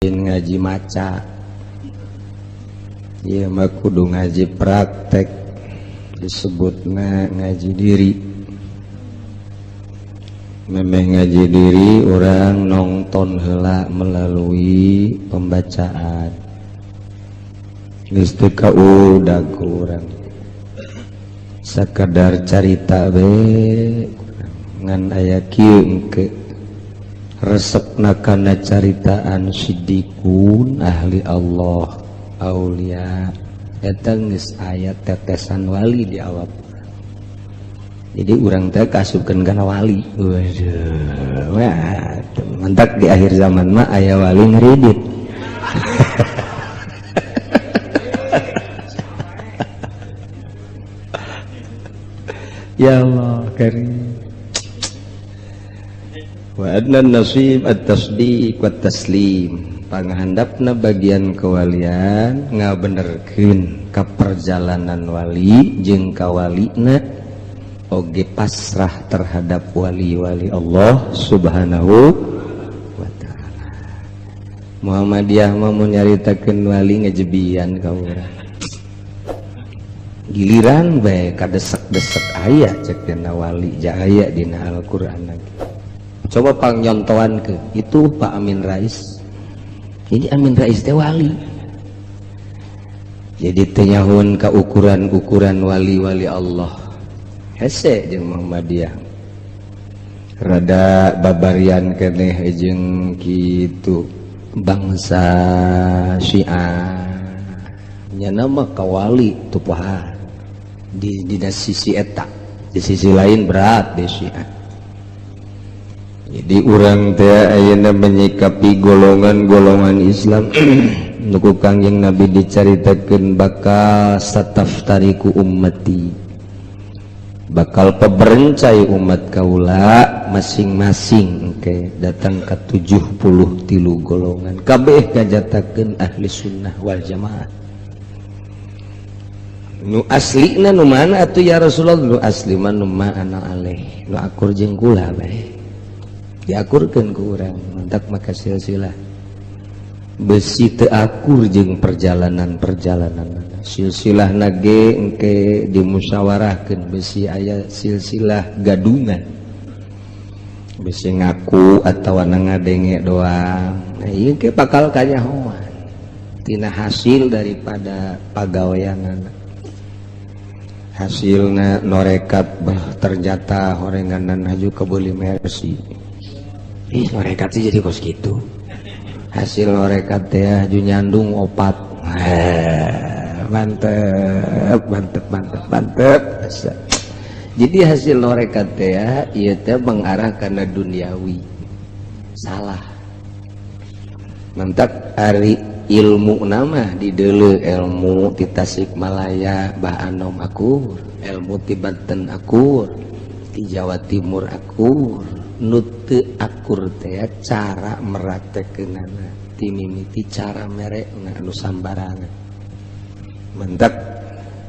Ngaji maca ieu mah kudu ngaji praktek, disebutna ngaji diri. Memeh ngaji diri, urang nonton heula melalui pembacaan. Geus teu kaudag ku urang, sakadar carita be ngan aya kieu engke resepna kana caritaan siddiqun, ahli Allah, aulia eta geus aya tetesan wali di awak. Jadi urang teh kasupkeun kana wali. Waduh, wah, mantap. Di akhir zaman mah aya wali ngeridit. Ya Allah karim. Wa adna nasib at-tasdiq wa taslim. Panghandapna bagian kewalian ngabenerkeun ka perjalanan wali jeung kawalina oge pasrah terhadap wali-wali Allah Subhanahu wa Ta'ala. Muhammadiyah mah mun nyaritakeun wali ngejebian ka urang. Giliran bae kadesek-desek aya cek dina wali jaya dina Al-Qur'an lagi. Coba pang nyontoan ke itu Pak Amin Rais. Ini Amin Rais teh wali. Jadi teu nyahun ka ukuran-ukuran wali-wali Allah. Hese jeung Muhammadiyah. Rada babarian keneh jeung kitu bangsa Syiah. Nya mah kawali tupahan di sisi eta, di sisi lain berat di Syiah. Jadi urang teh ayeuna menyikapi golongan-golongan Islam nu ku Kangjeng Nabi dicaritakeun bakal sataftariku ummati, bakal peberencai umat kaula masing-masing engke datang ke 73 golongan, kabeh ngajatakeun ahli sunnah wal jamaah. Nu aslina nu mana atuh, ya Rasulullah? Nu asli mah nu ma ana alaih, nu akur jeung kula bae, diakurkeun ku urang. Mantak maka silsilah besi teu akur jeung perjalanan-perjalanan silsilah nage engke dimusyawarahkeun, besi aya silsilah gadungan, besi ngaku atau ngadenge doang. Nah, ieu ke bakal kanyahoan tina hasil daripada pagaweanana. Hasilna norekat bah ternyata horenganan haju kebeuli Mercy. Ih, norekat sih jadi kos gitu. Hasil norekat teh haju nyandung opat. Mantep, mantep, mantep, mantep. Jadi hasil norekat teh ieu teh mengarah kana duniawi, salah. Mantap ari ilmu nama di deuleu, ilmu ti Tasikmalaya Bah Anom akur, ilmu ti Banten akur, ti Jawa Timur akur. Nu teu akur teh cara meraktekeunana, ti mimiti cara merekna anu sambarangan. Mantap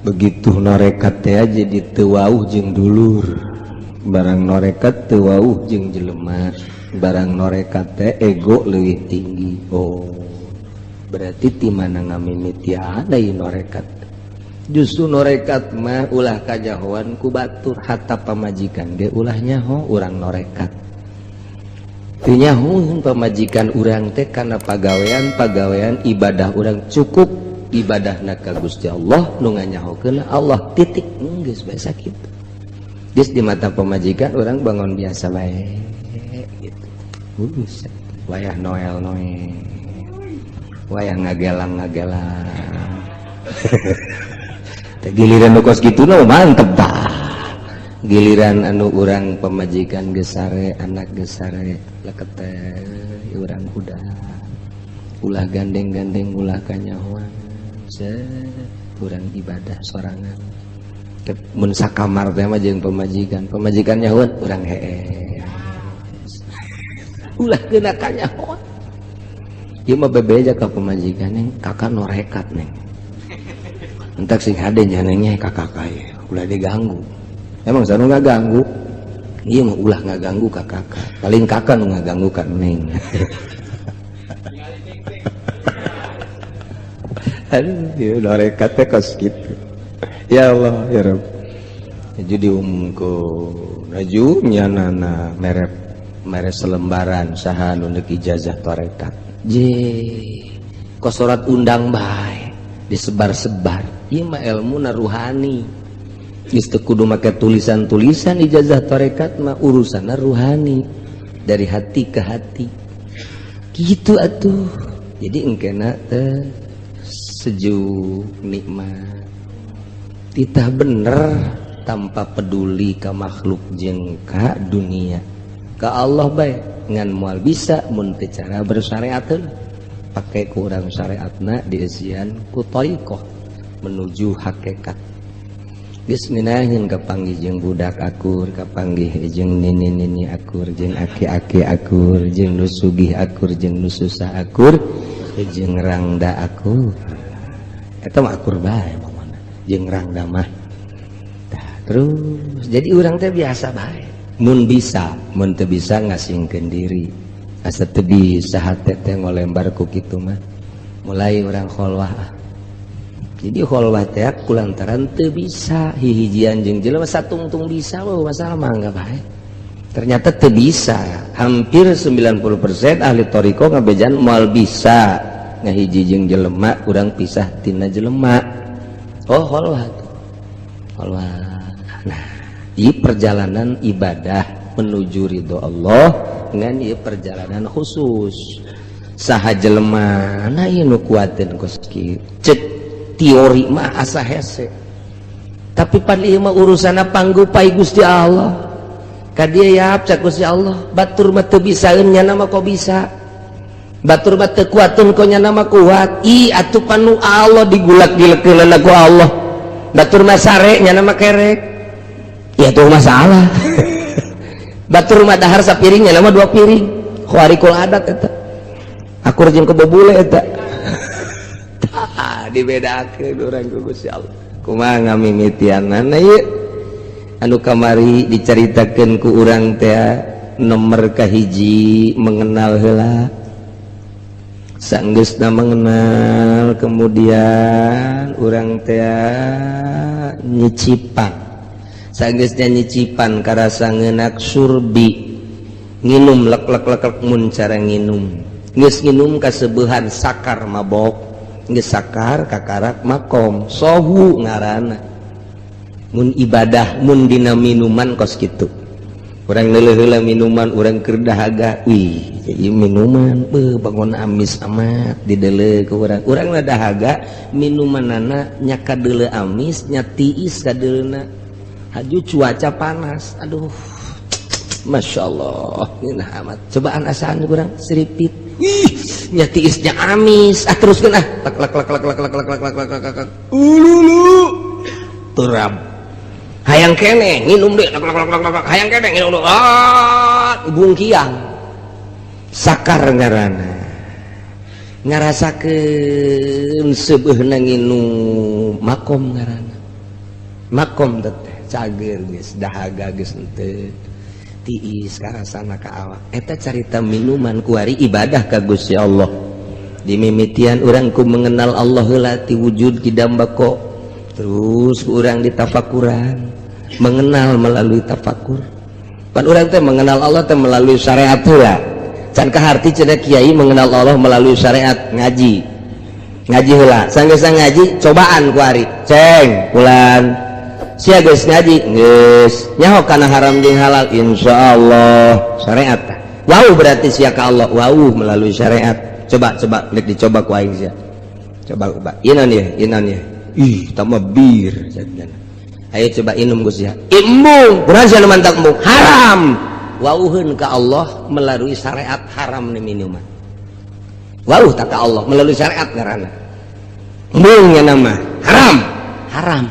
begitu norekat teh jadi teu wauh jeung dulur, barang norekat teu wauh jeung jelema, barang norekat teh ego leuwih tinggi. Oh, berarti ti mana ngamimitian deui norekat? Justru norekat mah ulah kajahoan ku batur, hatta pamajikan ge ulah nyaho urang norekat. Teu nyaho pamajikan urang teh kana pagawean pagawean ibadah urang. Cukup ibadahna ka Gusti Allah, nu nganyahokeun Allah, titik. Geus bae sakitu. Geus di mata pamajikan urang bangun biasa bae gitu. Buset, wayah Noel Noel, wayah ngagelang ngagelang. Giliran nu kos kitu nu mantep tah. Giliran anu urang pamajikan geus sare, anak geus sare, leket teh urang udah ulah gandeng-gandeng, ulah kanyahoan, urang ibadah sorangan. Mun sakamar teh mah jeung pamajikan, pamajikan nyahoan, urang heeh, ulah kena kanyahoan. Ieu mah bebeja ka pamajikan, "Neng, kakak norekat, Neng." Entak sing hade nyanengnya kakak kaya ulah diganggu. Emang sanu nggak ganggu? Iya mah ulah nggak ganggu ka kakak, paling kakak nu nggak ganggu ka Neng. Aduh, ya tarekat teh kos kitu. Ya Allah, ya Rabb. Jadi diumumkeun laju nyanana mere mere selembaran saha nu neuk ijazah tarekat. Je kosorat undang bae disebar-sebar. Ieu mah ilmu na ruhani. Geus teu kudu make tulisan-tulisan, ijazah tarekat mah urusanna ruhani, dari hati ke hati. Gitu atuh. Jadi engkena teh sejuk, nikmat. Titah bener tanpa peduli ke makhluk jeung ka dunia, ka Allah bae, ngan moal bisa mun teu cara bersyariat heula. Pake kurang syariatna dieusian ku thariqah menuju hakikat. Geus ngeunaheun kapanggih jeung budak akur, kapanggih jeung nini-nini akur, jeung aki-aki akur, jeung nu sugih akur, jeung nu susah akur, jeung rangda akur. Eta mah akur bae pokona jeung rangda mah. Tah, terus jadi urang teh biasa bae mun bisa, mun teu bisa ngasingkeun diri. Asa teu bisa hate teh ngolembar ku kitu mah, mulai urang kholwah. Jadi kholwah teh kulantaran teu bisa hihijian jeung jelema satungtung bisa. Oh, masalah mah enggak bae. Ternyata teu bisa. Hampir 90% ahli thariqah ngabejan moal bisa ngahiji jeung jelema, urang pisah tina jelema. Oh, kholwah tuh, kholwah. Nah, ieu perjalanan ibadah menuju ridho Allah, ngan ieu perjalanan khusus saha jelema. Nah, ieu nu kuateun kos kieu, cek teori mah asa hese, tapi pan ieu mah urusanna panggupai Gusti Allah ka dieu ya. Cek Gusti Allah, batur mah teu bisaeun, nyana mah kok bisa, batur mah teu kuateun, kok nyana mah kuat. Ih atuh, panu Allah digulak-gilekeunana ku Allah. Batur mah sare, nyana mah kerek ya, tuh masalah. Batur mah dahar sapiring, nyana mah dua piring. Khawariqul adat eta, akur jeung kebobule eta. Tah, dibedakeun urang ku Gusti Allah. Kumaha ngamimitianana ieu anu kamari dicaritakeun ku urang teh? Nomor kahiji, mengenal heula. Sanggeusna mengenal, kemudian urang teh nyicipan. Sanggeusna nyicipan, karasa ngeunak surbi, nginum lek lek lek lek. Mun cara nginum, geus nginum kasebeuhan, sakar, mabok. Geus sakar, kakarak makom sohu ngaranna. Mun ibadah, mun dina minuman kos kitu, urang neuleuh heula minuman urang keur dahaga. Wih, ieu minuman beuh bangun amis amat. Dideuleu ku urang, urang lah dahaga minumanana nya kadeuleu amis nya tiis kadeleuna, haju cuaca panas. Aduh, Masya Allah, ngeunah amat. Cobaan asaan kurang seripit. Ih, nya tiisnya amis. Ah, teruskeun ah. Lek lek lek lek lek lek lek lek lek lek lek lek. Ululu turab, hayang kene nginum deh. Lek lek lek lek, hayang kene nginum deh. Ah, bungkiang, sakar ngaranna, ngarasakeun seubeuhna nginum, makom ngaranna. Makom teh cager, geus dahaga geus henteu tiis karasana ka awak. Eta carita minuman. Kuari ibadah ka Gusti Allah, dimimitian urang ku mengenal Allah heula ti wujud kidam bako, terus ku urang ditafakuran, mengenal melalui tafakur. Pan urang teh mengenal Allah teh melalui syariat heula. Can kaharti cenah kiai mengenal Allah melalui syariat. Ngaji, ngaji heula. Sanggeus ngaji, cobaan kuari, ceng bulan sia geus ngaji, geus nyaho kana haram jeung halal, insyaallah syariat tah. Wau berarti sia ka Allah, wau melalui syariat. Coba, coba rek dicoba ku aing sia. Coba, coba ieu ya, ieu ya. Ih, tambah bir. Ayo coba inum ku sia. Embung kurang sia nu mantak embung, haram. Wauheun ka Allah melalui syariat, haram nih minuman. Wau tak ka Allah melalui syariat ngaranna. Embung nya nama haram, haram.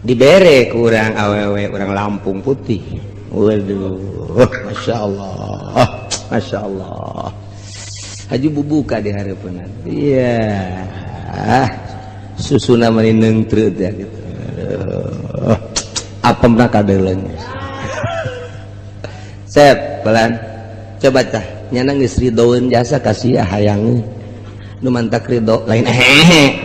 Dibere kurang awewe orang Lampung putih. Waduh, Masya Allah, Masya Allah. Haju bubuka di hareupeunna. Iya, susuna mani neungtreut ya gitu. Aduh, apemna kadeuleung. Sep, pelan. Coba tah. Nyana geus ridoeun jasa ka sia hayangeun. Nu mantak ridho lain hehe.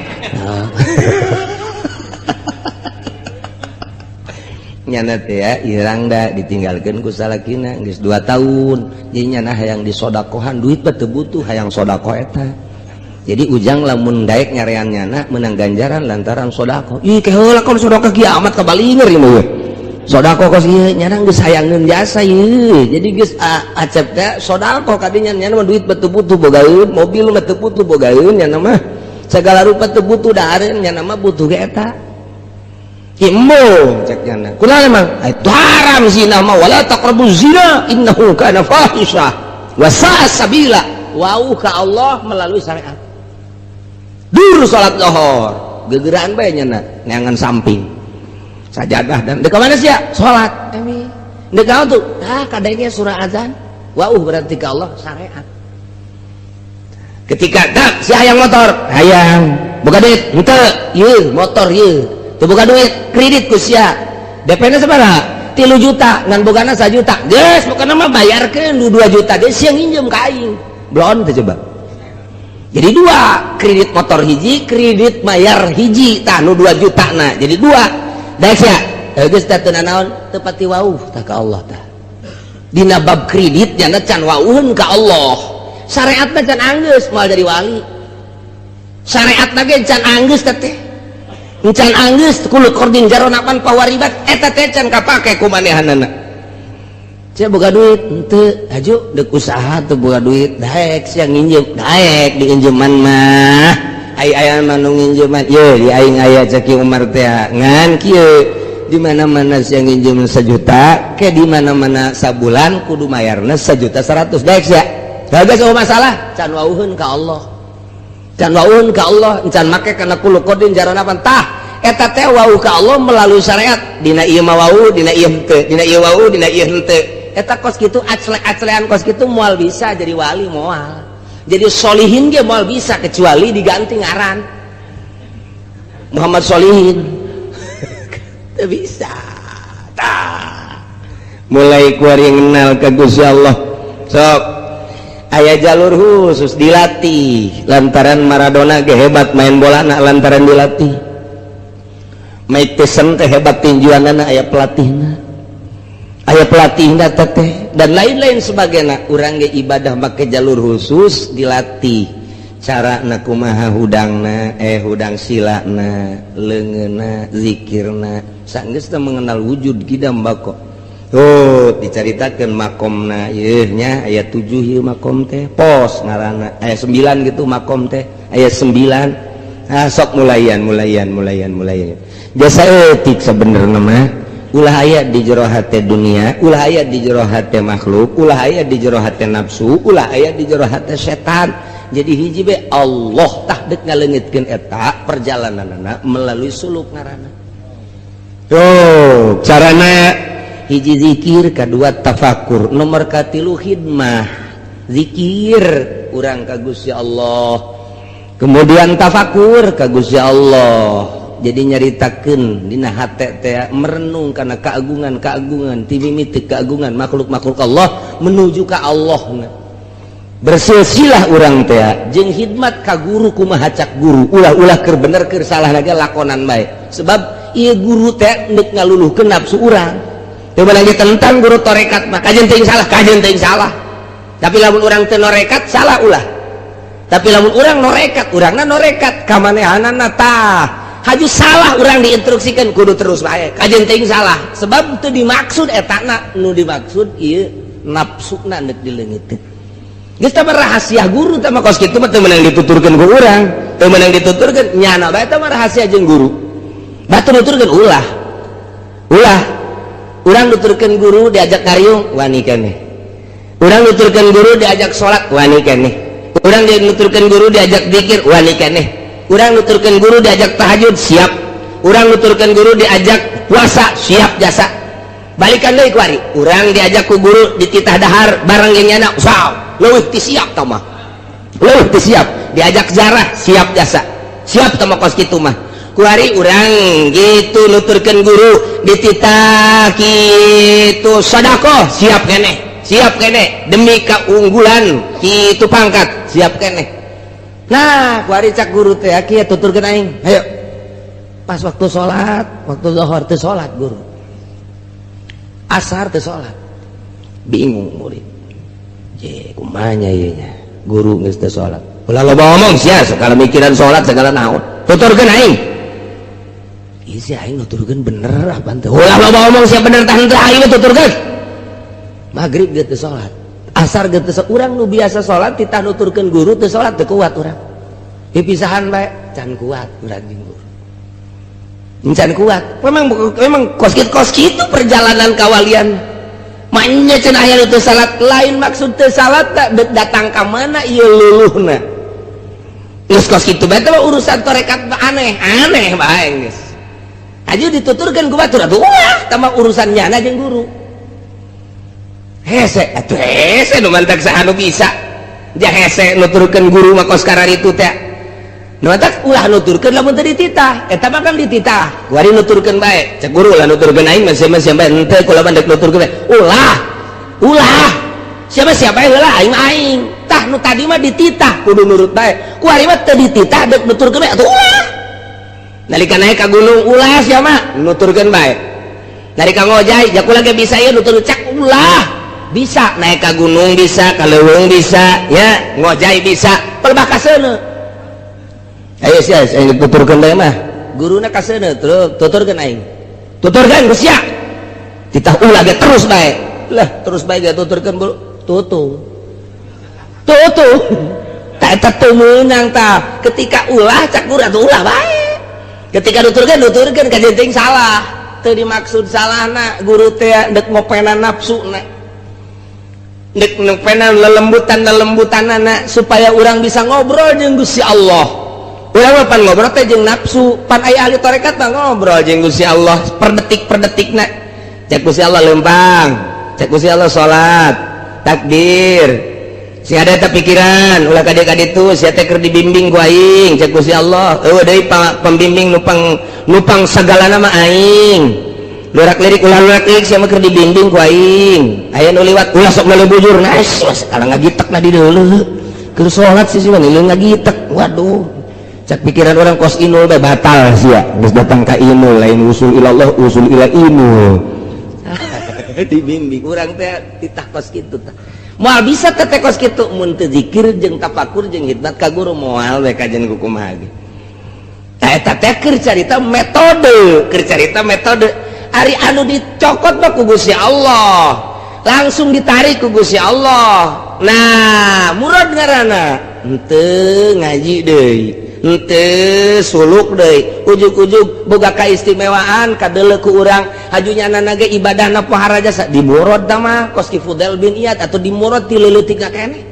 Nyana teh ya irang da ditinggalkeun ku salakina geus 2 tahun. Jadi nyana hayang disodakohan duit mah teu butuh hayang sodakoh eta. Jadi ujang lamun daek nyarean nyana menang ganjaran lantaran sodakoh. Ih ke heula kon sodakoh kiamat kabalinger ieu mah. Sodakoh kos ieu nyana geus hayangeun jasa ieu. Jadi geus acep teh sodakoh kadinya nyana mah duit mah teu butuh bogaeun, mobil mah teu butuh bogaeun nyana mah. Segala rupa teu butuh dahareun nyana mah butuh ge eta. Imo cek nyana. Kunaon emang? Itu haram zina mah wala taqrabu zina innahu kana fahisyah wa sa'a sabila. Wau ka Allah melalui syariat. Dur salat lohor, gegeraan bae nyana neangan samping. Sajadah dan deuk mana sia? Salat. Emi. Deuk naon tuh? Ah kadenge surah azan. Wau berarti ka Allah syariat. Ketika tak si hayang motor, hayang. Boga duit, henteu. Ieu motor ieu. Teu boga duit, kredit ku sia. DP-na sabaraha? 3 juta, ngan bogana 1 juta. Geus, pokona mah bayarkeun 2 juta geus sia nginjem ka aing. Blon teh coba. Jadi dua, kredit motor hiji, kredit bayar hiji, tah nu 2 juta na. Jadi dua. Daek sia. Geus teh teu nanaon, teu pati wauh tah ka Allah tah. Dina bab kredit nyana can wauheun ka Allah. Syariatna can anggeus moal jadi wali. Syariatna ge can anggeus teh teh. Can anggeus kullu qardin jaronapan pawaribat eta teh can kapake ku manehanana. Sia boga duit henteu, haju deuk usaha teu boga duit, daek sia nginjem, daek diinjeman mah. Ai aya mah nu nginjeman, ye di aing aya cek Umar teh ngan kieu di mana-mana sia nginjem 1 juta, ke di mana-mana sabulan kudu mayarna 1.100.000 daek sia. Geus eueuh masalah, can wauheun ka Allah. Can wauheun ka Allah, can make kana kullu qardin jaronapan tah. Eta teh wau ka Allah melalui syariat. Dina ieu mah wau, dina ieu henteu, dina ieu wau, dina ieu henteu. Eta kos kitu aclek-aclean kos kitu moal bisa jadi wali moal. Jadi solihin ge moal bisa kecuali diganti ngaran Muhammad Solihin. Teu bisa. Tah. Mulai kuari kenal ka Gusti Allah. Sok aya jalur khusus dilatih lantaran Maradona ge hebat main bola na lantaran dilatih. Mike Tyson teh hebat tinjuanana aya pelatihna. Aya pelatihna teh dan lain-lain sebagainya. Urang ge ibadah make jalur khusus dilatih cara na kumaha hudangna hudang silana leungeunna zikirna sanggeus teh mengenal wujud kidam bako. Oh dicaritakeun makomna ieu nya aya 7 ieu makom teh pos ngaranna aya 9 gitu makom teh aya 9. Ah sok mulayan mulayan mulayan mulayan jasa etik sebenarnya mah ulah aya di jero hate dunia, ulah aya di jero hate makhluk, ulah aya di jero hate nafsu, ulah aya di jero hate setan. Jadi hiji be Allah tah deuk ngaleungitkeun eta perjalananana melalui suluk ngaranna. Tuh carana hiji zikir, kadua tafakur, nomor katilu khidmah. Zikir urang ka Gusti Allah, kemudian tafakur ka Gusti Allah. Jadi nyaritakeun dina hate teh merenung kana keagungan-keagungan ti mimiti keagungan makhluk-makhluk Allah menuju ka Allah. Bersilsilah urang teh jeung khidmat ka guru kumaha cak guru, ulah-ulah keur bener keur salah lagi lakonan bae. Sebab ieu guru teh neuk ngaluluhkeun nafsu urang. Teu meunang ditentang guru tarekat mah kajeun teuing salah, kajeun teuing salah. Tapi lamun urang teu norekat salah ulah. Tapi lamun urang norekat, urangna norekat ka manehanana tah. Haju salah urang diinstruksikan kudu terus bae kajeun teuing salah sebab teu dimaksud etana nu dimaksud ieu nafsuna neuk dileungiteun. Geus tah rahasia guru tah mah kos kitu mah teu meunang dituturkeun ku urang, teu meunang dituturkeun nyana bae tah mah rahasia jeung guru. Batur nuturkeun ulah. Ulah urang nuturkeun guru diajak ngariung wani keneh. Urang nuturkeun guru diajak salat wani keneh. Urang nuturkeun guru diajak zikir wani keneh. Urang nuturkeun guru diajak tahajud siap. Urang nuturkeun guru diajak puasa siap jasa. Balikan deui kuari. Urang diajak ku guru dititah dahar bareng jeung nyana wow, leuwih ti siap tah mah. Leuwih ti siap. Diajak jarah siap jasa. Siap tah mah kos kitu mah. Kuari urang gitu nuturkeun guru dititah kitu sedekah siap keneh. Siap keneh demi keunggulan kitu pangkat, siap keneh. Nah, kuari cak guru teh kieu, tuturkeun aing. Ayo. Pas waktu sholat, waktu zuhur teu sholat guru. Asar teu sholat. Bingung murid. Je, kumaha ieu nya? Guru geus teu sholat. Ulah loba ngomong sia, segala mikiran sholat segala naon. Tuturkeun aing. Ieu si aing nuturkeun bener apa teu? Ulah loba ngomong sia, bener tah henteu aing tuturkeun. Maghrib geus teu sholat. Asar geus teu sholat. Urang nu biasa sholat titah nuturkeun guru teu sholat, teu kuat urang. Dipisahan bae can kuat urang jeung guru. Can kuat. Memang memang kos kitu, kos kitu perjalanan kawalian. Maknya cenah aya nu teu salat, lain maksud teu salat tak datang ka mana ieu luluhna. Geus kos kitu bae teh urusan tarekat mah aneh, aneh bae geus. Aju dituturkeun ku batur atuh ulah tambah urusan nyana jeung guru. Hese atuh, hese nu mantak saha nu bisa. Ja hese nuturkeun guru mah kos kararitu teh. Nu mantak ulah nuturkeun lamun teu dititah. Eta mah kan dititah. Kuari nuturkeun bae. Cek guru, ulah nuturkeun aing mah sia bae, henteu kula mah dek nuturkeun bae. Ulah. Ulah. Siapa siapa heula, aing mah aing. Tah, nu tadi mah dititah kudu nurut bae. Kuari mah teu dititah dek nuturkeun bae atuh ulah. Nalika naik ka gunung, ulah sia mah nuturkeun bae. Nalika ngojay, ja kula ge bisa ieu nutur, cak ulah. Bisa naik ka gunung, bisa ka leuweung, bisa ya ngojay, bisa pelebah kaseuneu. Ayo sia, aing tuturkeun bae mah. Guruna kaseuneu, tuturkeun aing. Tuturkeun ku sia. Titah ulah ge terus bae. Lah, terus bae ge tuturkeun tutu. Tutu. Tak eta teu meunang tah. Ketika ulah cak guru atuh ulah bae. Ketika nuturkeun, nuturkeun kajeun teuing salah. Teu dimaksud salahna, guru teh dek ngopenan nafsuna. Dek ngopenan lelembutan-lelembutanana supaya urang bisa ngobrol jeung Gusti Allah. Urang mah pan ngobrol teh jeung nafsu, pan aya ahli tarekat mah ngobrol jeung Gusti Allah per detik per detikna. Cek Gusti Allah lempang, cek Gusti Allah salat, takbir. Si ada eta pikiran, ulah ka dieu ka ditu, sia teh keur dibimbing ku aing, cek Gusti Allah. Eueuh deui pembimbing nupang nupang sagalana mah aing. Lurak lirik ulah lurak lirik, sia mah keur dibimbing ku aing. Aya nu liwat ulah sok meuleuh bujur, nah sekarang ngagitek na di deuleu. Keur salat sih mah ngagitek. Waduh. Cak pikiran orang kos inul bae batal sia. Geus datang ka inul, lain usul ilallah, usul ila inul. Dibimbing urang teh titah kos kitu tah. Moal bisa teh kos kitu mun teu zikir jeung tafakur jeung khidmat ka guru, moal we kajian ku kumaha ge. Tah, eta teh keur carita metode, keur carita metode. Ari anu dicokot mah ku Gusti Allah. Langsung ditarik ku Gusti Allah. Nah, murad ngaranna. Henteu ngaji deui. Henteu suluk deui. Ujug-ujug boga kaistimewaan kadeuleu ku urang haju nyana ge ibadahna pohara jasa dimurad tah mah kos ki Fudail bin Iyad atau dimurad ti leuletik keneh.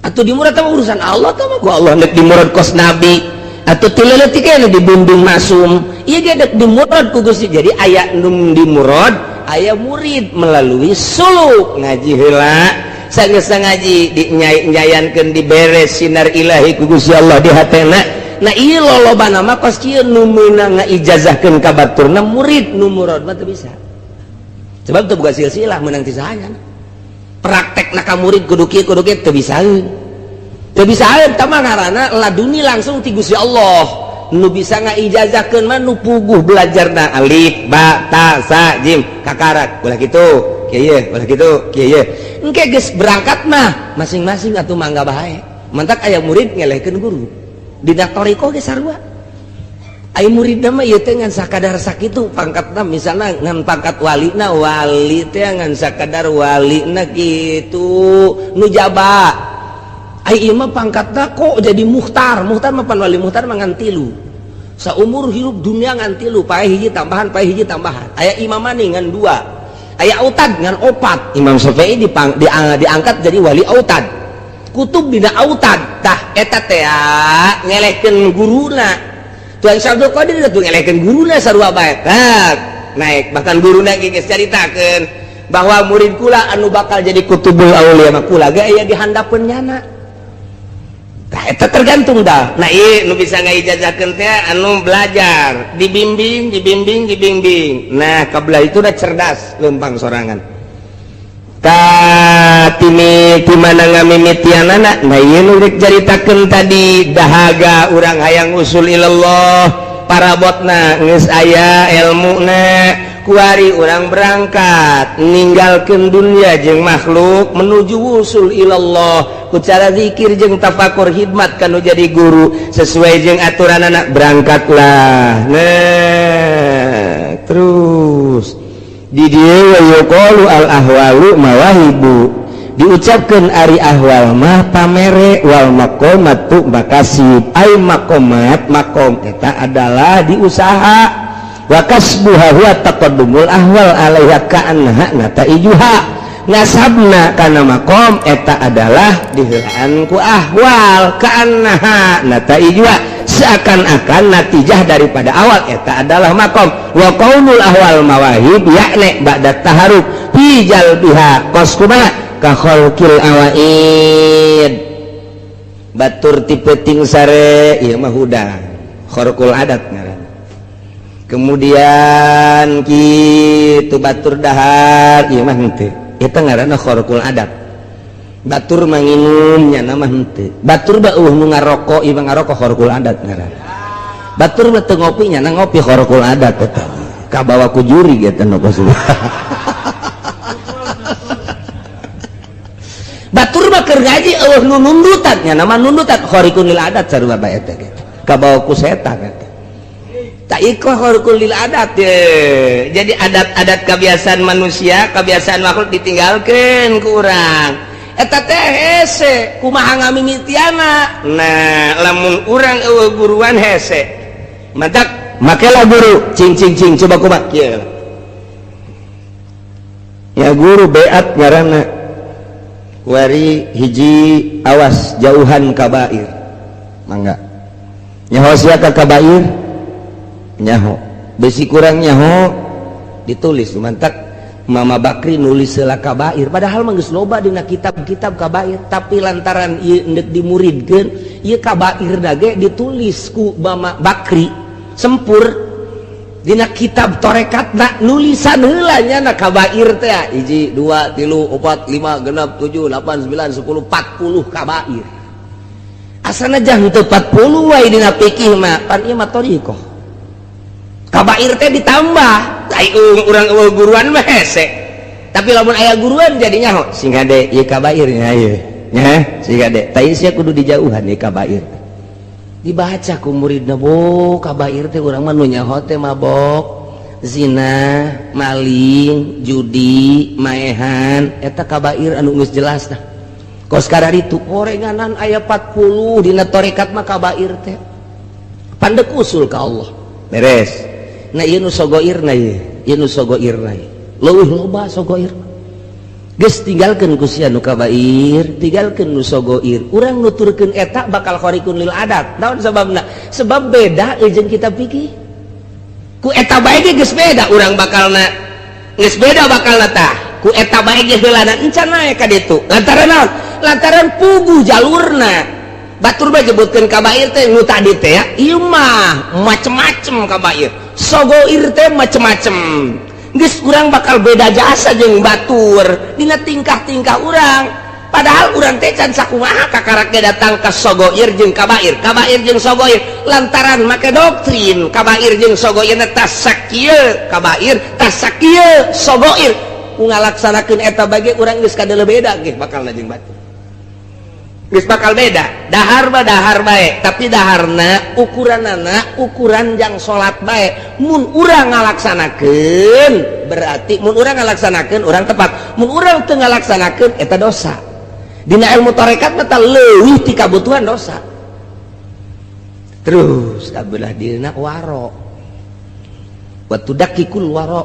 Atau dimurad tah urusan Allah tah mah, ku Allah nek dimurad kos nabi atau ti leuletik keneh dibimbing masum. Ieu ge dek dimurad ku Gusti. Jadi aya nu dimurad, aya murid melalui suluk ngaji heula. Sanggeus ngaji dinyayankeun, diberes sinar ilahi ku Gusti Allah di hatena. Nah, ieu lolobana mah kos kieu nu meunang ngaijazahkeun ka baturna murid, nu murad mah teu bisa. Sebab teu boga silsilah meunang ti saha. Praktekna ka murid kudu kieu kudu kieu teu bisaeun. Teu bisaeun tah mah ngaranna laduni langsung ti Gusti Allah. Nu bisa ngaijazahkeun mah nu puguh belajarna alif ba ta sa jim kakarak ulah kitu kieu ulah kitu kieu. Engke geus berangkat mah masing-masing atuh mangga bae. Mantak aya murid ngelehkeun guru. Dina thoriqoh ge sarua. Aya murid mah ieu teh ngan sakadar sakitu pangkatna, misalna ngan pangkat walina, wali teh ngan sakadar walina kitu nujaba. Ai ieu mah pangkatna kok jadi muhtar. Muhtar mah pan wali muhtar mah ngan tilu. Saumur hirup dunia ngan tilu, pae hiji tambahan, pae hiji tambahan. Aya imam maning ngan dua. Aya autad ngan opat. Imam Syafi'i diangkat jadi wali autad, kutub dina autad. Tah, eta teh ngelehkeun guruna. Tuan Syekh Abdul Qadir tuh ngelehkeun guruna sarua bae. Tah, naik bahkan guruna ge geus caritakeun bahwa murid kula anu bakal jadi kutubul aulia mah kula ge aya di handapeun nyana. Tah, eta tergantung dah. Nah, ieu nu bisa ngaijazahkeun teh anu belajar, dibimbing, dibimbing, dibimbing. Nah, kabelah itu udah cerdas lempang sorangan. Tah. Timi ti mana ngamimitianana? Nah, ieu nu rek caritakeun tadi, dahaga urang hayang usul ilallah, parabotna geus aya, ilmuna. Kuari urang berangkat ninggalkeun dunia jeung makhluk menuju wusul ilallah ku cara zikir jeung tafakur, hidmat kanu jadi guru sesuai jeung aturan anak. Berangkatlah. Nah, terus di dieu wa yuqalu al ahwalu mawahibu, diucapkan ari ahwal mah pamere, wal maqamatu makasib, ay maqamat, makom eta adalah diusaha, wa kasbuha huwa taqaddumul ahwal alaiha ka'annaha nataijuha. Ngasabna kana makom eta adalah diheulaan ku ahwal, ka'annaha nataijuha, seakan-akan natijah daripada awal eta adalah makom. Wa qaulul ahwal mawahib yakni ba'da taharuk fi jalbiha, kos kumaha? Ka khalqil awaid, batur ti peuting sare, ieu mah hudang, kharqul adat ngaran. Kemudian kitu, batur dahar, ieu mah henteu, eta ngaranna kharqul adat. Batur manginum, nya mah henteu. Batur mah euweuh nu ngarokok, ieu mah ngarokok, kharqul adat ngaranna. Batur mah teu ngopi, nya ngopi, kharqul adat eta, kabawa ku juri eta nu kos. Batur mah keur ngaji euweuh nu nundutan, nya nama nundutan, khariqun lil adat sarua bae eta ge, kabawa ku setan eta. Tak iko khariqun lil adat ye. Jadi adat-adat kebiasaan manusia, kebiasaan makhluk ditinggalkan ku urang. Eta teh hese, kumaha ngamimitiana? Nah, lamun urang euweuh guruan hese, matak makelah guru. Cing cing cing, coba kumaha kieu ya guru beat ngaranna. Wari hiji, awas jauhan kabair. Mangga, nyaho sia ka kabair? Nyaho besi kurang nyaho, ditulis. Mantak Mama Bakri nulis heula kabair, padahal mah geus loba dina kitab-kitab kabair, tapi lantaran ieu endek dimuridkeun, ieu kabair ge ditulis ku Mama Bakri sempur dina kitab torekatna. Nulisan heula nya na kabair teh hiji, dua, tilu, opat, lima, genep, tujuh, delapan, sembilan, sepuluh, 40 kabair. Asana jang teu 40 wae dina fikih mah, pan ieu mah thoriqoh, kabair teh ditambah. Ai urang euweuh guruan mah hese, tapi lamun aya guruan jadi nyaho. Sing hade ieu kabairnya ieu nya, sing hade tah sia kudu dijauhan ieu kabair. Dibaca ku muridna, bo kabair teh urang mah nu nyaho teh mabok, zina, maling, judi, maehan, eta kabair anu geus jelas. Tah, kos itu orenganan aya 40 dina torekat mah kabair teh pandek usul ka Allah beres. Nah, ieu nu sogoirna, ieu ieu nu sogoirna ieu leuwih loba sogoir. Geus, tinggalkeun ku sia nu kabair, tinggalkeun nu sogoir. Urang nuturkeun eta bakal khariqun lil adat. Naon sababna? Sebab beda jeung kitab fikih. Ku eta bae ge geus beda urang bakalna, geus beda bakalna. Tah, ku eta bae ge heulana encan naek ka ditu. Lantaran naon? Lantaran puguh jalurna. Batur bae nyebutkeun kabair teh nu tadi teh ya, ieu mah macem-macem kabair, sogoir teh macem-macem. Geus, urang bakal beda jasa jeung batur dina tingkah-tingkah urang, padahal urang teh can sakumaha kakarak ge datang ka sogoir jeung kabair, kabair jeung sogoir, lantaran make doktrin kabair jeung sogoir tas sakieu kabair, tas sakieu sogoir. Ku ngalaksanakeun eta bage urang geus kadeuleu beda ge bakalna jeung batur, geus bakal beda. Dahar mah dahar bae, tapi daharna ukuranana ukuran jang salat bae. Mun urang ngalaksanakeun, berarti mun urang ngalaksanakeun urang tepat, mun urang teu ngalaksanakeun eta dosa. Dina ilmu tarekat mah leuwih ti kabutuhan dosa. Terus kabelah dina waro, wa tudakikul waro,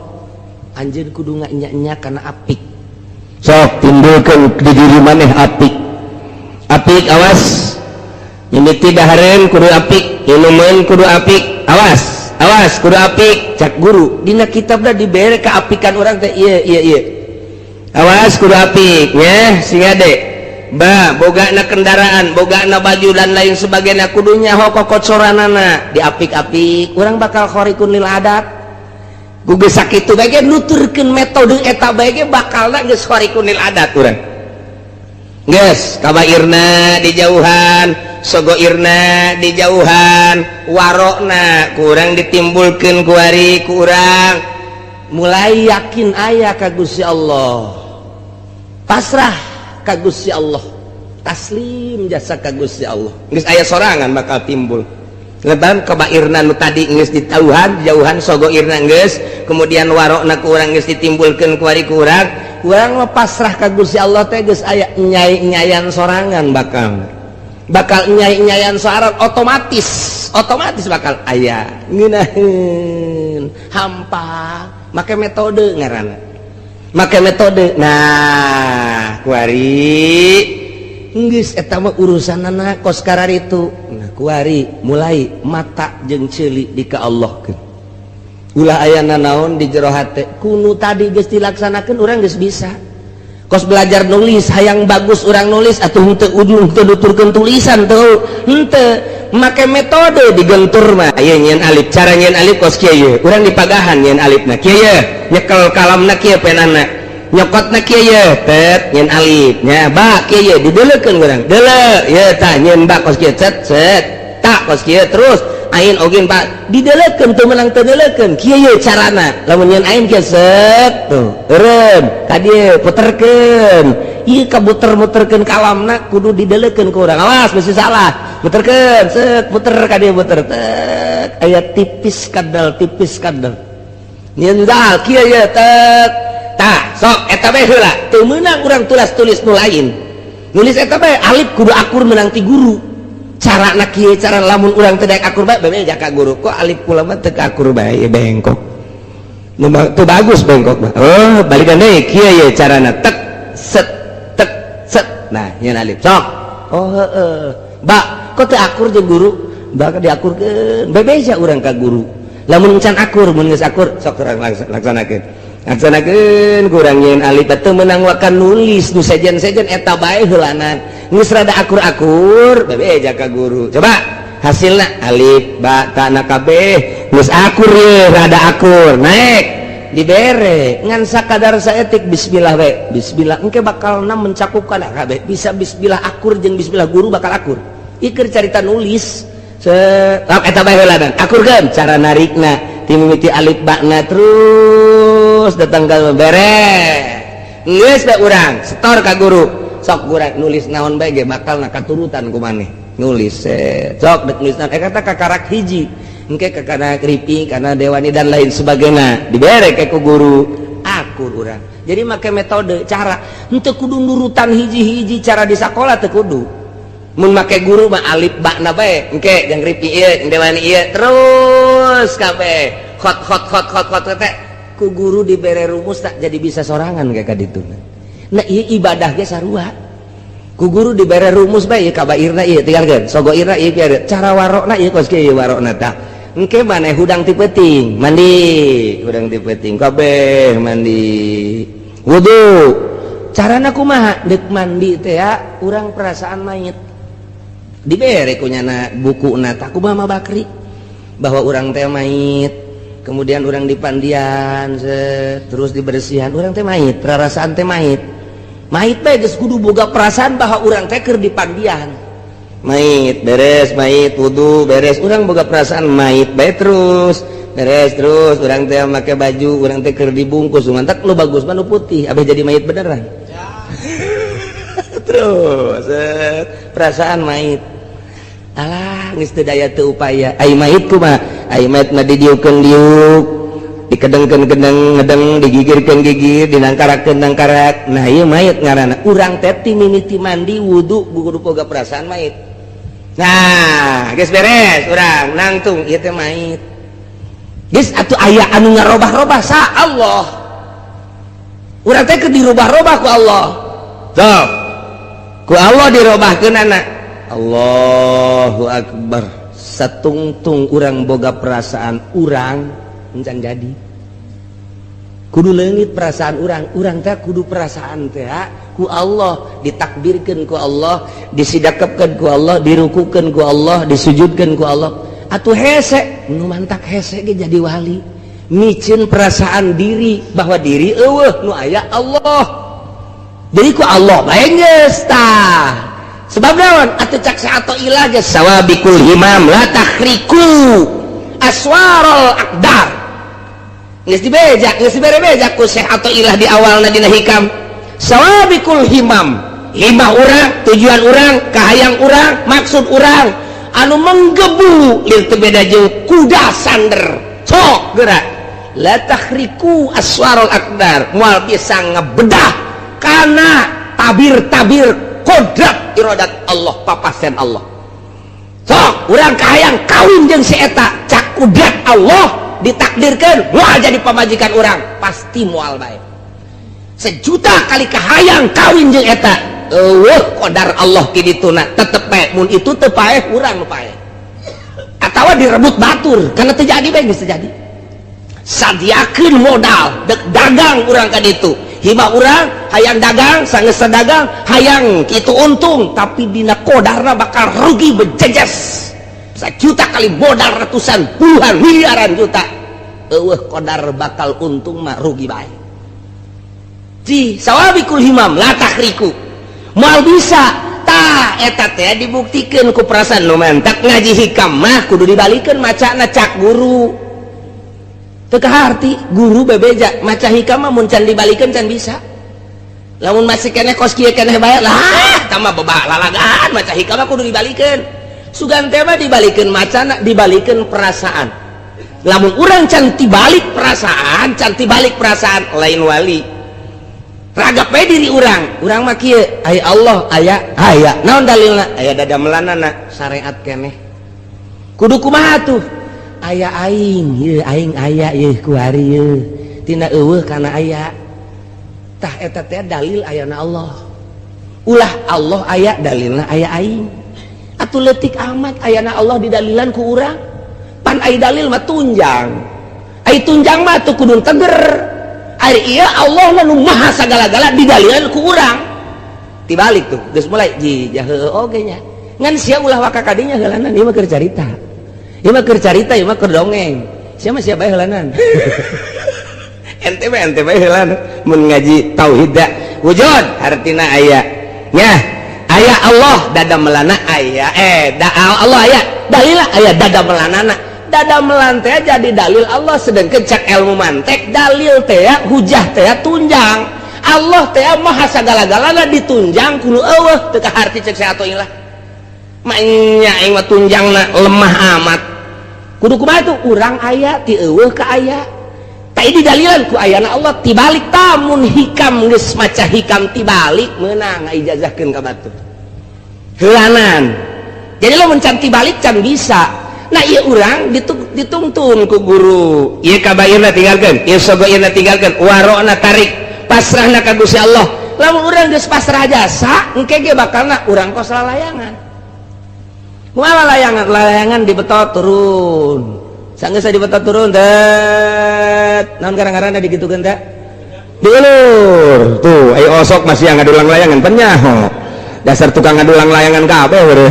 anjeun kudu nganya-nya kana apik. Sok timbulkeun di diri maneh apik, apik. Awas, mimiti dahareun kudu apik, inumeun kudu apik. Awas, awas, kudu apik. Cak guru dina kitabna dibere keapikan urang teh ieu ieu ieu. Awas, kudu apik nya. Sing ade ba bogana kendaraan, bogana baju dan lain sebagainya, kudu nyaho kokocoranana, diapik-apik. Urang bakal khariqun lil adat. Ku geus sakitu bae ge, nuturkeun metode eta bae ge bakalna geus khariqun lil adat urang. Geus kabairna dijauhan, sogoirna dijauhan, warokna kurang ditimbulkeun kuari, kurang mulai yakin aya ka Gusti Allah, pasrah ka Gusti Allah, taslim jasa ka Gusti Allah. Geus aya sorangan bakal timbul leban kabairna nu tadi geus ditauhan jauhan, sogoirna geus, kemudian warokna kurang geus ditimbulkeun kuari, kurang kurang mah pasrah ka Gusti Allah teh geus aya nyai-nyayan sorangan, bakal bakal nyai-nyayan sorangan, otomatis otomatis bakal aya ngeunaheun hampa. Make metode ngaranna, make metode. Nah, kuari geus eta mah urusanana kos itu. Nah, kuari mulai mata jeung ceuli di ka Allah, ulah aya naon di jero hate. Kunu tadi geus dilaksanakeun, urang geus bisa. Kos belajar nulis, hayang bagus urang nulis atuh, henteu ujung teu nuturkeun tulisan tuh, henteu make metode digentur mah. Ieu nyieun alif, cara nyieun alif kos kieu. Ye urang dipagahan nyieun alifna kieu, ye nyekel kalamna kieu, penana nyokotna kieu, ye tet nyieun alif nya. Ba kieu, ye dideleukeun urang deuleu ye, tah nyieun ba kos kieu, cet cet, tak kos kieu. Terus ain ogin pak dideleukeun, teu meunang teu deleukeun kieu. Ye carana lamun nyieun ain kieu, set tuh eureun ka dieu, puterkeun ieu, kabuter-muterkeun kalamna kudu dideleukeun ku urang, awas mesti salah. Puterkeun, set, puter ka dieu, puter tet, aya tipis kadal, tipis kadal. Nyieun dal kieu, ye tet, tah sok eta bae heula. Teu meunang urang tulis tulis nu lain, nulis eta bae alif kudu akur meunang ti guru. Cara nak kieu, cara lamun urang teu daek akur bae, bebe jaka guru, kok alif kula mah teu akur bae, bengkok nu teu bagus, bengkok mah. Oh, balikan deui kieu, ye carana tek set tek set. Nah, nyieun alif sok. Oh heeh, ba kok teu akur jeung guru, bakal diakurkeun. Bebeja urang ka guru lamun can akur. Mun geus akur, sok urang laksanakeun, laksanakeun kurang nyieun alif. Teu meunang wakan nulis nu sejen-sejen, eta bae heulanan. Geus rada akur-akur, bebeja ka guru, coba hasilna alif ba ta na kabeh geus akur, ye rada akur naik dibere ngan sakadar saetik bismillah we. Bismillah engke bakalna mencakupkan kabeh bisa. Bismillah akur jeung bismillah guru bakal akur. Iker carita nulis se eta bae heulanan, akurkeun cara narikna ti mimiti alif bakna terus datang ka beres. Geus bae urang setor ka guru, sok urang nulis naon bae ge bakal na katurutan ku maneh. Nulis sok dek nulis naon, kata kakarak hiji engke kakana kripi karena dewani dan lain sebagainya, dibere ke ku guru, akur urang. Jadi make metode cara, henteu kudu nurutan hiji-hiji cara di sakola, teu kudu. Mun make guru mah alif bakna bae, engke jeung ripi ieu, dewani ieu, terus kabeh khot khot khot khot khot teh ku guru dibere rumus, tak jadi bisa sorangan kayak kaditu. Nah, ieu ibadah ge sarua, ku guru dibere rumus bae, ieu kabairna ieu tinggalkeun, sogoirna ieu kieu, cara warokna ieu kos kieu warokna. Tah, engke maneh hudang ti peuting mandi, hudang ti peuting kabeh mandi wudu, carana kumaha deuk mandi teh ya? Urang perasaan mayit, dibere ku nyana bukuna tah kumaha Bakri bahwa urang teh mayit, kemudian urang dipandian set, terus dibersihan, urang teh mayit, perasaan teh mayit, mayit bae geus kudu boga perasaan bahwa urang teh keur dipandian mayit. Beres mayit wudu, beres, urang boga perasaan mayit bae. Terus beres, terus urang teh make baju, urang teh keur dibungkus. Mantak nu bagus mah nu putih, abeh jadi mayit beneran. Terus set, perasaan mayit, alah geus teu daya teu upaya. Ai mayit kumaha? Ai mayit mah didiukeun diuk, dikedengkeun kedeng ngedeng, digigirkeun gigir, dinangkarakeun nangkarak. Nah, ieu mayit ngaranna. Urang teh ti mimiti mandi wudu kudu boga perasaan mayit. Nah, geus beres, urang nangtung ieu teh mayit. Geus atuh aya anu ngarobah-robah sa Allah, urang teh keur dirubah-robah ku Allah. Sok ku Allah dirobahkeun anak. Allahu Akbar, satungtung urang boga perasaan urang encan jadi kudu leungit perasaan urang. Urang teh kudu perasaan teh ku Allah ditakbirkeun, ku Allah disidakepkeun, ku Allah dirukukeun, ku Allah disujudkeun ku Allah. Atuh hese nu mantak hese ge jadi wali, micin perasaan diri bahwa diri eueuh, nu aya Allah. Jadi ku Allah bae geus tah. Sebab naon atuh cak Athoillah geus sawabiqul himam la takhriqu aswarul aqdar. Geus dibeja, geus dibere beja ku Syekh Athoillah di awalna dina hikam. Sawabiqul himam, himah urang, tujuan urang, kahayang urang, maksud urang anu menggebu lir teu beda jeung kuda sander. Sok gerak. La takhriqu aswarul aqdar, moal bisa ngebedah karena tabir-tabir kodrat iradat Allah, papasen Allah. Sok urang kahayang kawin jeung si eta, cak kudrat Allah ditakdirkan moal jadi pamajikan urang, pasti moal bae. Sejuta kali kahayang kawin jeung eta, eueuh qadar Allah kidituna tetep bae. Mun itu teu paeh, urang nu paeh atawa direbut batur, karena terjadi bae geus terjadi. Sadiakeun modal dek dagang urang ka ditu, hibah urang hayang dagang, sanggeus dagang hayang kitu untung, tapi dina kodarna bakal rugi bejejes. Sejuta kali modal ratusan puluhan miliaran juta, eueuh kodar bakal untung mah rugi bae. Ci sawabiqul himam la takhriqu, moal bisa. Tah eta teh dibuktikeun ku perasaan nu mentak ngaji hikam mah kudu dibalikeun macana cak guru. Teu kaharti guru bebeja maca hikam mah mun can dibalikeun can bisa. Lamun masih keneh kos kieu keneh bae lah tambah bebak lalagaan maca hikam mah kudu dibalikeun. Sugan teh mah dibalikeun macana, dibalikeun perasaan. Lamun urang can tibalik perasaan, can tibalik perasaan lain wali. Ragap bae diri urang, urang mah kieu, aya Allah, aya aya. Naon dalilna? Aya dadamelanana syariat keneh. Kudu kumaha tuh? Aya aing, ieu aing aya ieu kuari ieu. Tina eueuh kana aya. Tah eta teh dalil ayana Allah. Ulah Allah aya dalilna aya aing. Atuh leutik amat ayana Allah didalilan ku urang. Pan ai dalil mah tunjang. Ai tunjang mah tuh kudu teger. Ari ieu Allah nu maha sagala-gala didalilan ku urang. Tibalik tuh, geus mulai ji jahe oge nya. Ngan sia ulah waka kadinya heulanan, ieu mah keur carita. Ieu mah keur carita, ieu mah keur dongeng. Sia mah sia bae heulanan. Ente mah ente bae heulanan mun ngaji tauhid da. Wujud artina aya. Nya, aya Allah dada melana aya da Allah aya. Dalila aya dada melanana. Dada melan teh jadi dalil Allah, sedangkan cak ilmu mantek dalil teh hujah teh tunjang. Allah teh maha sagala-galana ditunjang kudu eueuh teu kaharti cek saya Athoillah. Maenya aing mah tunjangna lemah amat. Kudu kumaha tuh urang aya ti eueuh ka aya. Ta didalilan ku ayana Allah tibalik tamun hikam geus maca hikam tibalik meunang ngaijazahkeun ka batur. Heulanan. Jadi lo can tibalik can bisa. Nah ieu urang ditungtun ku guru. Ieu kabairna tinggalkeun, ieu sogoirna tinggalkeun, warokna tarik, pasrahna ka Gusti Allah. Lamun urang geus pasrah jasa, engke ge bakalna urang kos lalayangan. Kumaha layangan? Layangan dibetot turun. Sanggeus dibetot turun det. Naon karang-karangna digitukeun teh? Diulur. Tuh, ayo osok masih yang ngadulang layangan penyaho. Dasar tukang ngadulang layangan kabeh urang.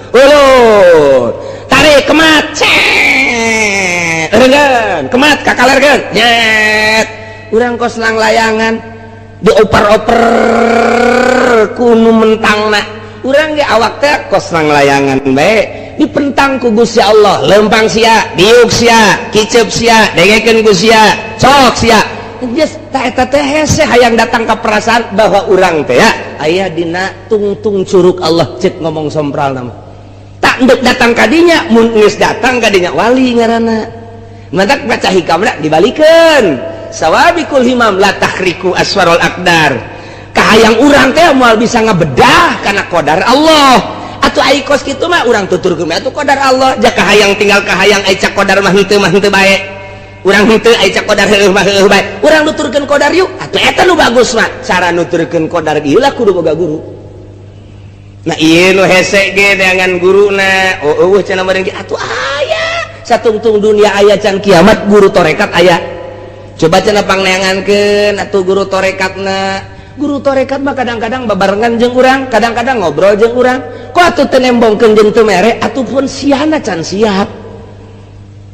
Ulur. Tarik kemat. Cet. Eureungeun, kemat kakalerkeun. Nyet. Urang kos lang layangan dioper-oper ku nu mentangna. Urang ge awak teh kos lang layangan bae dipentang ku Gusti Allah, lempang sia, diuk sia, kicep sia, dengekeun ku sia, cok sia. Geus ta eta teh hese hayang datang ka perasaan bahwa urang teh ya aya dina tungtung curug Allah cek ngomong sompral nama. Tak ndek datang kadinya, mun geus datang kadinya wali ngaranna. Mantak baca hikamna dibalikeun. Sawabiqul himam la takhriqu aswarul aqdar. Kahayang urang teh moal bisa ngebedah karena qadar Allah. Atuh ai kos kitu mah urang tuturkeun atuh qadar Allah. Ja kahayang tinggal kahayang ai cak qadar mah henteu bae. Urang henteu ai cak qadar heueuh mah heueuh bae. Urang nuturkeun qadar yuk. Atuh eta nu bagus mah. Cara nuturkeun qadar ieu lah kudu boga guru. Nah ieu nu hese ge dengan guruna. Oh eueuh cenah meureun ge atuh aya. Satungtung dunia aya can kiamat guru torekat aya. Coba cenah pangneangankeun atuh guru torekatna. Guru torekat mah kadang-kadang babarengan jeung urang, kadang-kadang ngobrol jeung urang. Kok atuh teu nembongkeun jeung teu mere atuh pun siana can siap.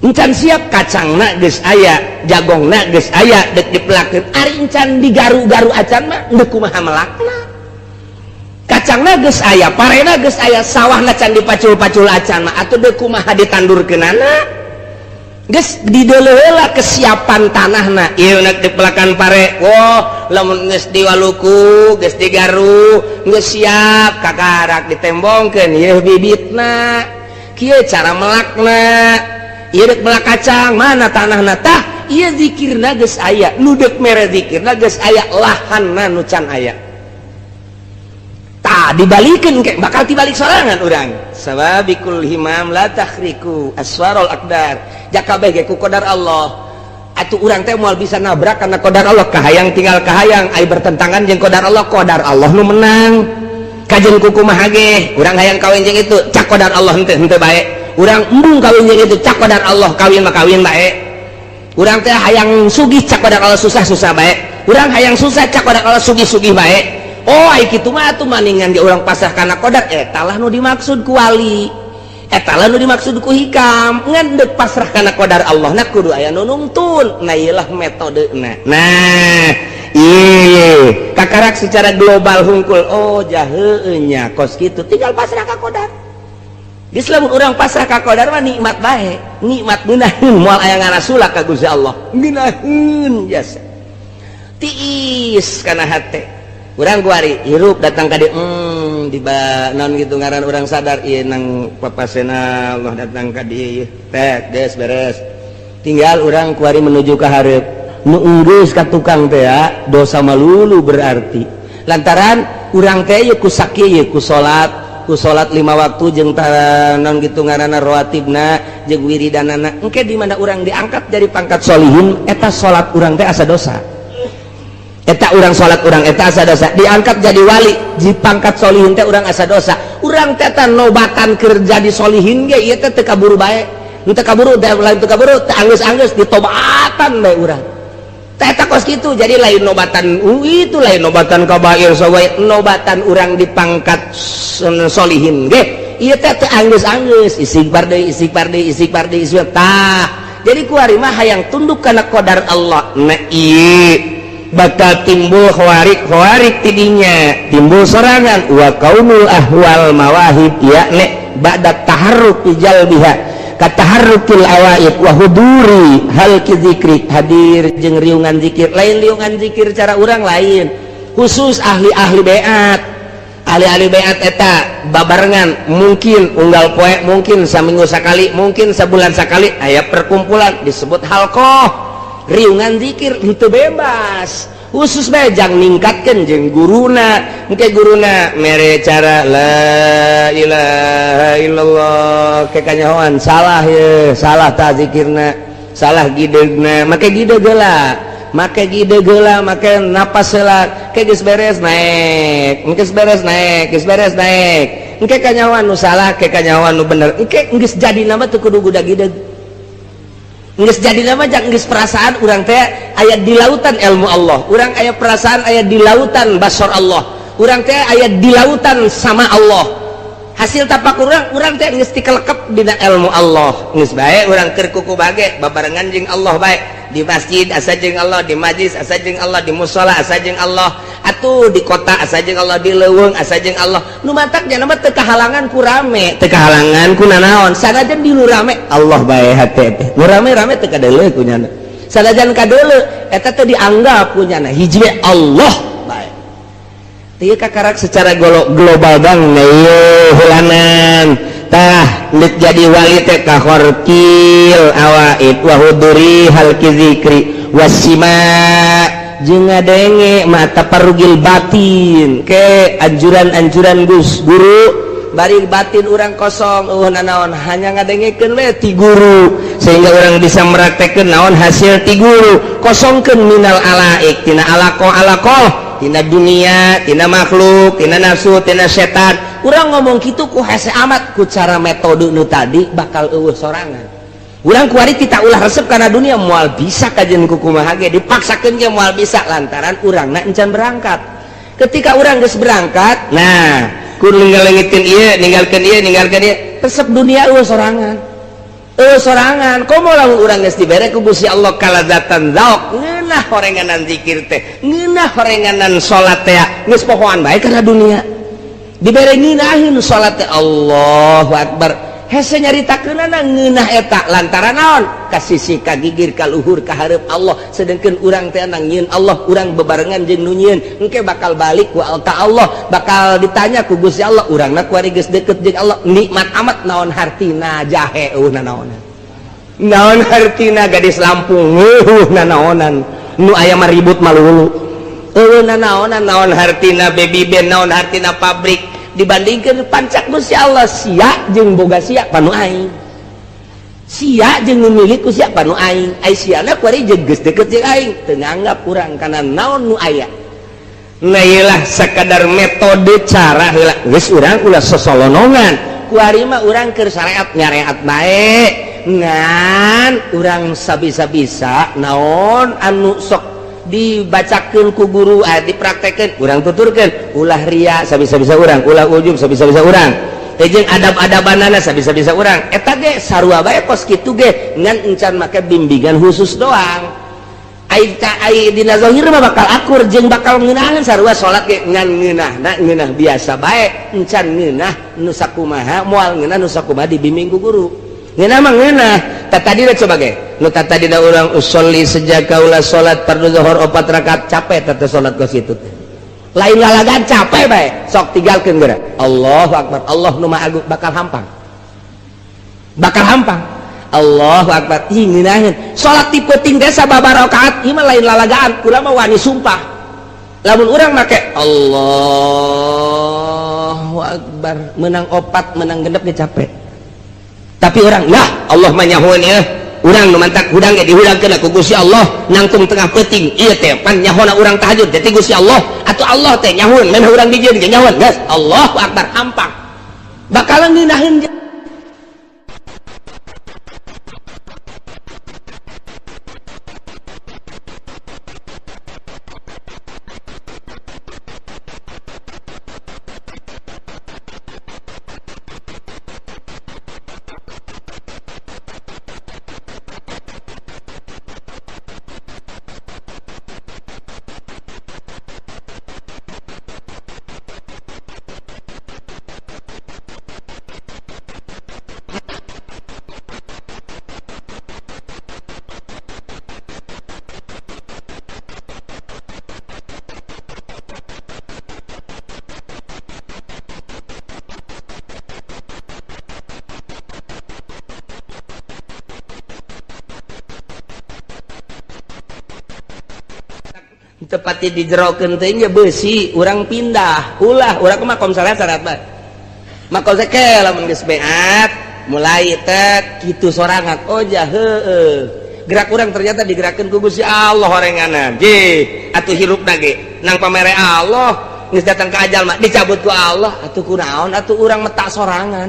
Encan siap, kacangna geus aya, jagongna geus aya, dek dipelakeun. Ari encan digaru-garu acan mah, deuk kumaha melakna? Kacangna geus aya, parena geus aya, sawahna can dipacul-pacul acan mah, atuh deuk kumaha ditandurkeunana? Geus dideuleu heula kesiapan tanahna. Ieu nek dipelakan pare, wah, lamun geus diwaluku, geus digaru, geus siap, kakarak ditembongkeun ieu bibitna. Kieu cara melakna. Ieu dek melak kacang, mana tanahna? Tah, ieu zikirna geus aya, nu deuk mere zikirna geus aya, lahanna nu can aya. Tah, dibalikeun ke bakal dibalik sorangan urang. Sababikul himam la takhriku aswarul aqdar. Jaka ge ku qadar Allah. Atuh urang teh moal bisa nabrak karena qadar Allah. Kahayang tinggal kahayang, ai bertentangan jeung qadar Allah, qadar Allah nu menang. Kajeun kumaha ge, urang hayang kawin jeung itu, cak qadar Allah henteu, henteu bae. Urang embung kawin jeung itu, cak qadar Allah kawin mah kawin bae. Urang teh hayang sugih, cak qadar Allah susah-susah bae. Urang hayang susah, cak qadar Allah sugih-sugih bae. Oh, ai kitu mah atuh maningan ge urang pasrah kana qadar. Eta lah nu dimaksud ku wali, eta lah nu dimaksud ku hikam. Ngan deuk pasrah kana qadar Allah na kudu aya nu nungtun. Nah, ieu lah metodena. Nah, iya kakarak secara global hungkul. Oh, jaheunya nya kos kitu, tinggal pasrah ka qadar. Geus, lamun urang pasrah ka qadar mah nikmat bae, nikmat ngeunaheun, moal aya ngarasula ka Gusti Allah, ngeunaheun jasa tiis kana hate urang. Kuari hirup datang ka dieu, di naon gitu ngaran, urang sadar ieu nang papasena Allah datang ka dieu teh, geus beres, tinggal urang kuari menuju ka hareup. Nu enggeus ka tukang teh ya, dosa malulu berarti lantaran urang teh ye ku sakieu ye ku salat, ku salat lima waktu jeung naon gitu ngaranna, rawatibna jeung wiridanana. Engke di mana urang diangkat dari pangkat solihin, eta salat urang teh asa dosa, eta urang salat urang eta asa dosa. Diangkat jadi wali di pangkat solihin teh urang asa dosa. Urang teh nobatan kerja di solihin ge ieu teh teu kaburu bae, teu kaburu teh, lain teu kaburu, teu anggeus-anggeus ditobatan bae urang teh kos gitu. Jadi lain nobatan itu, lain nobatan kabair sogai, nobatan urang dipangkat solihin ge ieu teh teu anggeus-anggeus, istighfar deui, istighfar deui, istighfar deui, istighfar. Tah, jadi kuari mah hayang tunduk kana qadar Allah. Nah, ieu bakal timbul khawarik khawarik tidinya timbul sorangan wa kaunul ahwal mawahib, yakni ba'da taharruk jalbiha kataharrukil awaid wa huduri halqi zikri, hadir jeung riungan zikir. Lain riungan zikir cara urang lain, khusus ahli-ahli beat. Ahli-ahli beat eta babarengan, mungkin unggal poe, mungkin saminggu sekali, mungkin sebulan sekali aya perkumpulan disebut halqoh riungan zikir. Itu bebas, khusus bae jang ningkatkeun jeung guruna. Engke guruna mere cara la ilaha illallah, ke kanyahoan salah ye, salah ta zikirna, salah gidegna. Make gideg heula, make gideg heula, make napas heula. Ke geus beres naik, geus beres naik, geus beres naik. Engke kanyahoan nu salah, ke kanyahoan nu bener. Engke geus jadi nama teu kudu gudag gideg, geus jadi nama jang geus perasaan urang teh aya di lautan ilmu Allah, urang aya perasaan aya di lautan basor Allah, urang teh aya di lautan sama Allah. Hasil tapak urang, urang teh geus tikelekep dina ilmu Allah. Geus bae urang keur kuku bage babarengan jeung Allah bae, di masjid asa jeung Allah, di majlis asa jeung Allah, di musola asa jeung Allah, atuh di kota asa jeung Allah, di leuweung asa jeung Allah. Nu matak nya mah teu kahalangan ku rame, teu kahalangan ku nanaon. Sanajan di nu rame Allah bae hate teh, nu rame-rame teu kadeuleu ku nyana. Sanajan kadeuleu eta teh dianggap ku nyana hiji Allah bae. Ieu kakarak secara global bang. Nah, ieu hulanan. Tah, lit jadi wali teh kakharqil awaid wa huduri halqi zikri wasima jeung ngadenge mata parugil batin ke anjuran-anjuran Gus guru. Bari batin urang kosong, nanaon, hanya ngadengekeun we ti guru sehingga urang bisa meraktekeun naon hasil ti guru. Kosongkeun minal alaik, tina alaqo alaqo, tina dunia, tina makhluk, tina nafsu, tina setan. Urang ngomong gitu ku hese amat, ku cara metode nu tadi bakal eueuh sorangan. Urang kuari kita ulah resep karena dunia, moal bisa. Kajian ku kumaha ge dipaksakeun ge moal bisa, lantaran urangna encan berangkat. Ketika urang geus berangkat, nah, kudu ninggalin ieu, ninggalkeun ieu, ninggalkeun ieu, resep dunia eueuh sorangan. Sorangan komo lamun urang geus dibere ku Gusti Allah kalazatan zauk ngeunah horenganan zikir teh, ngeunah horenganan salat teh, geus pohoan bae kana dunia. Dibere ngeunaheun salat teh Allahu Akbar. Hese nyaritakeunana ngeunah eta lantaran naon? Ka sisi ka gigir ka luhur ka hareup Allah, sedengkeun urang teh nang nyieun Allah, urang bebarengan jeung nu nyieun, engke bakal balik ku ka Allah, bakal ditanya ku Gusti Allah, urangna kuari geus deukeut jeung Allah, nikmat amat naon hartina jahe eueuh nanaonan. Naon hartina gadis Lampung eueuh nanaonan, nu aya mah ribut malulu. Eueuh nanaonan naon hartina baby band, naon hartina pabrik, dibandingkan pancak Gusti Allah sia jeung boga sia panu aing. Sia jeung nu milik ku sia panu aing. Ai siana kuari jeung geus deukeut jeung aing, teu nganggap urang kana naon nu aya. Nah ieu sakadar metode cara heula geus urang ulah sosolonongan. Kuari mah urang keur syariat nyareat bae. Ngan urang sabisa-bisa naon anu sok dibacakeun ku guru dipraktekeun urang tuturkeun, ulah ria sabisa-bisa urang, ulah ujub sabisa-bisa urang, jeung adab-adabanana sabisa-bisa urang. Eta ge sarua bae kos kitu ge ngan encan make bimbingan khusus doang. Ai ai dina zahir mah bakal akur jeung bakal ngeunaheun sarua salat ge ngan ngeunahna ngeunah biasa bae, encan ngeunah nu sakumaha moal ngeunah nu sakumaha dibimbing ku guru. Ngeunah mah ngeunah. Tadi dah coba ge nu tadi dah urang usolli sejak kaula salat fardu zuhur 4 rakaat capek teh salat kos kitu teh. Lain lalagan capek bae sok tinggalkeun geura. Allahu akbar, Allah nu maha agung bakal hampang. Bakal hampang. Allahu akbar. Ih ngeunaheun. Salat ti peuting teh sababaraha rakaat ieu mah lain lalagaan, kula mah wani sumpah. Lamun urang make Allahu akbar menang 4 menang genep ge capek. Tapi orang lah Allah mah nyahoeun ieu urang nu mantak hudang ge dihudangkeun ku Gusti Allah nangtung tengah peuting ieu teh pan nyahona urang tahajud teh Gusti Allah atuh Allah teh nyahoeun memeh urang dijieun ge nyahoeun geus Allahu akbar hampang bakalan ngeunaheun. Tepatnya dijerokeun teh nya beusi urang pindah ulah urang mah makom salat syarat bae makom teh lamun geus beat mulai teh kitu sorangan oh ja heueuh gerak urang ternyata digerakkeun ku Gusti Allah horenganan je atuh hirupna ge nang pamere Allah geus datang ka ajal mah dicabut ku Allah atuh kunaon atuh urang metak sorangan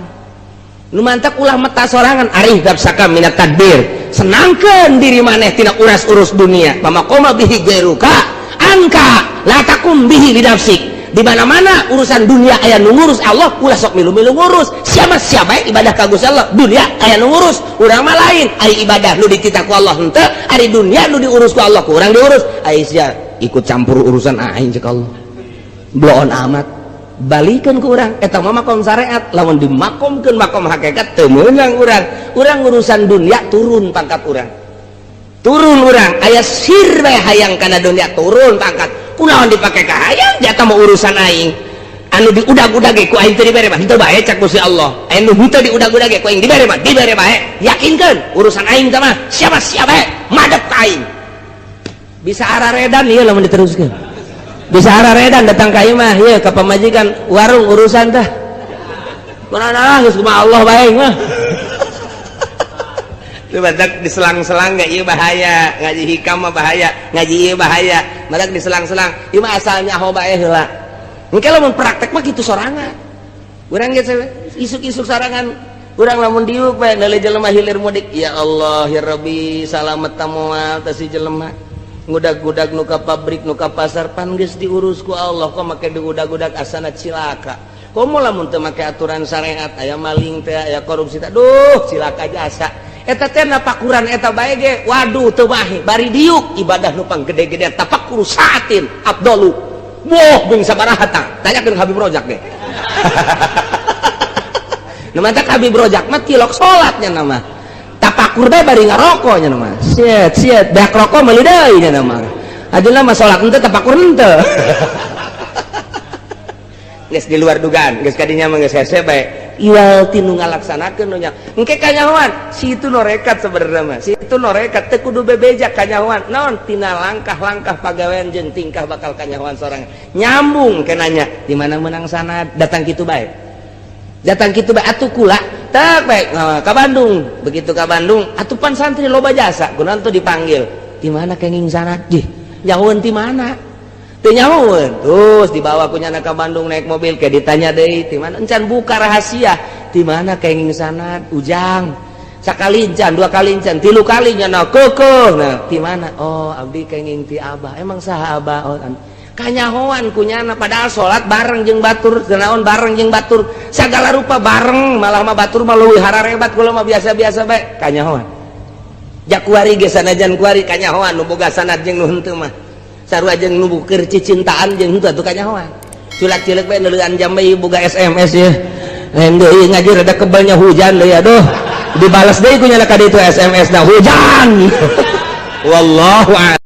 nu mantak ulah metak sorangan arih gapsaka minat tadbir senangkeun diri maneh tina uras-urus dunia pamaqoma bihi gairuka angka la takum bihi lidafsik. Di mana-mana urusan dunia aya nu ngurus Allah ulah sok milu-milu ngurus siapa siapa ibadah ka Gusti Allah dunia aya nu ngurus urang mah lain ari ibadah nu dititah ku Allah henteu ari dunia nu diurus ku Allah ku urang diurus ai sia ikut campur urusan aing cek Allah bloon amat balikeun ku urang eta mah makom syariat lamun dimakomkeun makom hakikat teu meunang urang urang urusan dunia turun pangkat urang turun urang aya sir bae hayang kana dunia turun pangkat kunaon dipake ka hayang jata mau urusan aing anu diudag-udag ge ku aing teu dibere mah henteu bae cak Gusti Allah anu henteu diudag-udag ge ku aing dibere mah dibere bae yakinkeun urusan aing teh mah siapa siapa bae madep ka aing bisa araredan ieu lamun diteruskeun bisa araredan datang ka imah ieu ka pamajikan warung urusan teh kunaon geus kumaha Allah bae mah. Lu badak diselang-selang gak iya bahaya ngaji hikam mah bahaya ngaji iya bahaya badak diselang-selang ieu mah asalnya nyaho bae heula engke lamun praktek mah kitu sorangan urang ge isuk-isuk sorangan urang lamun diuk bae neuleuh jelema hilir mudik ya Allah ya Rabbi salamet ta moal teh si jelema ngudag-gudag nu ka pabrik nu ka pasar pan geus diurus ku Allah kok make diudag-udag asana cilaka komo lamun teu make aturan syariat aya maling teh aya korupsi teh duh cilaka jasa. Eta teh napakuran eta bae ge, waduh, teu mahi bari diuk ibadah nu panggede-gede. Tafakkuru saatin afdalu. Wah, bung sabaraha tah? Tanyakeun Habib Rojak deh. Nu matak Habib Rojak mah tilok salatnya nama tapakur bae bari ngarokok nya nama siet siet beak rokok meuli deui nya nama. Ajeuna mah salat henteu, tapakur henteu. Geus di luar dugaan, geus kadinya mah geus hese bae, iwal tinu ngalaksanakeun nu nya engke kanyahoan. Si itu norekat, sebenarnya mah si itu norekat, teu kudu bebeja kanyahoan naon tina langkah-langkah pagawean jeung tingkah, bakal kanyahoan sorangan. Nyambung ke nanya di mana menang sanad, datang kitu bae, datang kitu bae atuh. Kula tak baik ka Bandung, begitu ka Bandung atuh pan santri loba jasa kunaon tuh dipanggil, di mana kenging sanad? Jih, nyahoeun ti mana? Teu nyahoeun. Terus dibawa ku nyana ka Bandung naik mobil, kayak ditanya deui, di mana? Encan buka rahasia di mana kenging sanad. Ujang sakali encan, dua kali encan, tilu kali nyana kekeh. Nah, di mana? Oh, abdi kenging ti abah. Emang saha abah? Oh, kanyahoan kunyana, padahal salat bareng jeung batur, naon bareng jeung batur, segala rupa bareng. Malah mah batur mah leuwih hararebat, kula mah biasa-biasa bae. Kanyahoan jakuari ge, sanajan kuari kanyahoan nu boga sanad jeung nu henteu mah sarua, jeung nu keur cicintaan jeung henteu atuh kanyahoan. Culak-cileuk bae, neuleuan jam bae, boga SMS ya. Lain deui ngaji rada kebalnya, hujan deui, aduh, dibalas deui ku nyana ka ditu SMS na hujan. Wallahu a'lam.